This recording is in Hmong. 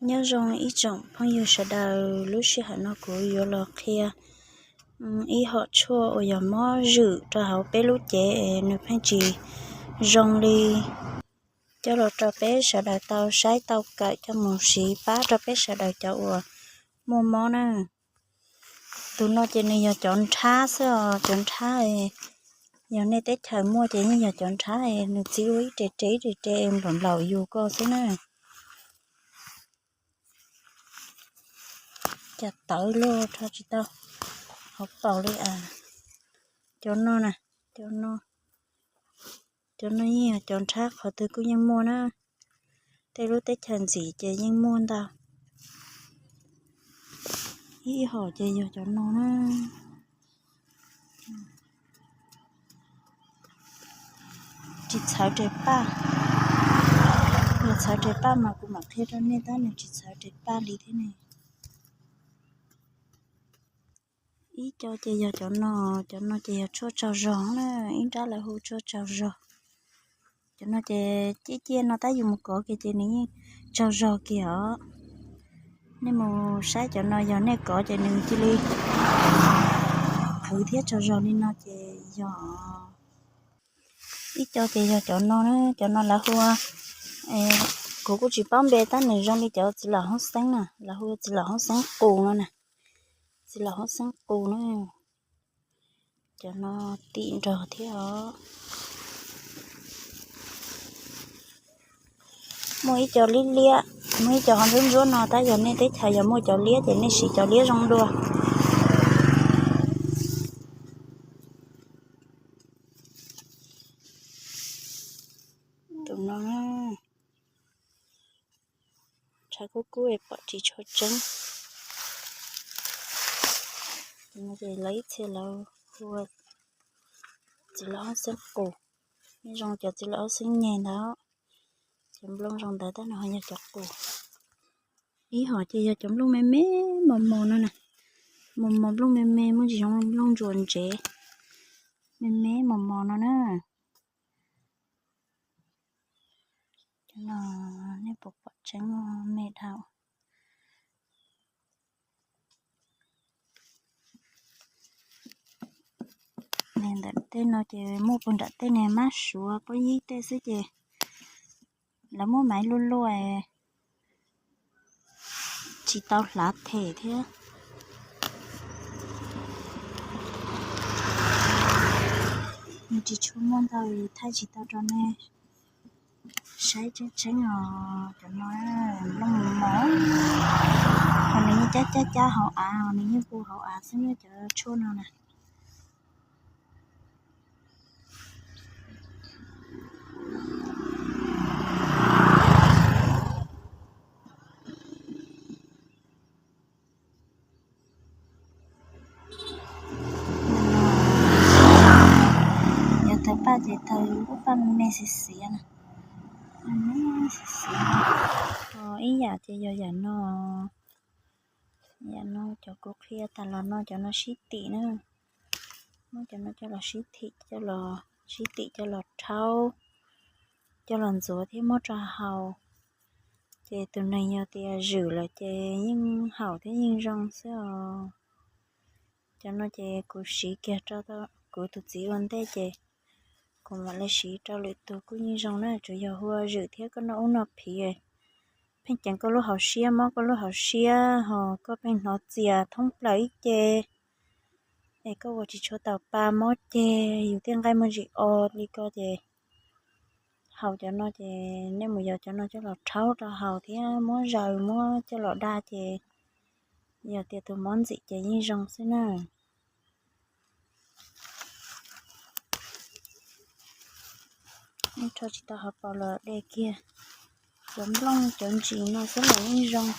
Nyob zoo ib tsoom phooj ywg sawv daws, lub sij hawm no kuv yuav los qhia ib hom tshuaj uas yog mob zwm rau hauv peb lub cev es nws pheej tsis zoo li, coj los rau peb sawv daws tau saib tau kawm coj mus siv pab rau peb sawv daws cov uas muaj mob na. Tus no ces nws yog cov nrhab xwb os, cov nrhab, yog nej teb chaws muaj ces yeej yog cov nrhab, nws txiv ua ib re re ib re re nplaum nplaum yus ko xwb na. Cas tawv luaj rho tsis tau hauv paus li. Cov no na, cov no, cov no yeej yog cov nrhab, qhov twg kuj yeej muaj na. Tej lub teb chaws ntxim ces yeej muaj ntau. Ib hom ces yog cov no na. Tsis txhawv res paj. Yog txhawv res paj mas kuv mam qhia rau nej, tab nws tsis txhawv res paj li thiab ne. Ib co ces yog cov no, cov no ces yog tshuaj tsaug zog na, ib nrab lawv hu tshuaj tsaug zog. Cov no ces ciaj ciaj no tab yus mus kov kiag ces nws yeej tsaug zog kiag os. Nej mus saib cov no, yog nej kov ces nws cia li qhwv thiab tsaug zog li no ces yog. Ib co ces yog cov no, cov no lawv hu, kuv kuj tsis paub npe tab nws zoo li cov txiv laum hoob xeeb na, lawv hu txiv laum hoob xeeb qus no na, txiv laum hoob xeeb qus na. Cov no tim nrog thiab os. Muaj ib co liab liab, muaj ib co ho ntsuab ntsuab no, tab yog nej teb chaws yog muaj cov liab ces nej siv cov liab zoo dua. Tus no tshav kub kub pom tsis tshua tseeb. Ces lawv ib txhia lawv hu txiv laum hoob xeeb qus, zoo cov txiv laum hoob xeeb nyeg ntawd, cov nplooj zoo ntawd tab nws ho yog cov qus. Ib hom ces yog cov nplooj me me mos mos no na, mos mos nplooj me me muaj ntsis zoo nplooj ntsuas ntsev, me me mos mos no na. Cov no nej puas pom tseeb, me dhau. Ntawm tej no ces muaj puag nram tej ne, mab suav pob yib tej xwb ces lawv muab maiv luaj luaj, tsis tau hlav them thiab. Nws tsis tshua muaj ntau, thaij tsis tau rau nej saib tseeb tseeb os. Cov no nplooj mos mos, ho nws yeej cab cab cab hauv av, nws yeej puv hauv av xwb na cov tshuaj no na. Yog tawg paj ces tawg lub paj me me xiv xiav na, me me xiv xiav. Ib yam ces yog yam no, yam no cov kuv qhia tas los no cov no sib tim na. Muab cov no coj los sib thim, coj los sib tim coj los rhaub, coj los ntxuav thiab muab rau haus. Ces tus neeg yog tias zwm lawm ces yeej haum thiab yeej zoo xwb os. Cov no ces kuv siv kiag rau kuv tus txiv ua ntej ces kuv mam li siv rau lwm tus kuj yeej zoo na, tsuas yog hu ua zwm thiab koj noj ub noj phiv, pheej ceev koj lub hauv siab, mob koj lub hauv siab, ho koj pheej hnov txias thoob plaws ib ce, es koj ua tsis tshua tau pa, mob ceg, yus tej nqaij muaj ntsis o li ko ces haus cov no ces nej mus yos cov no coj los rhaub rau haus thiab muab zaws muab coj los da ces yog tias tus mob ntxim ces yeej zoo xwb na. Nej rho tsis tau hauv paus los de kiag. Cov nplooj cov ntsis no xwb los yeej zoo.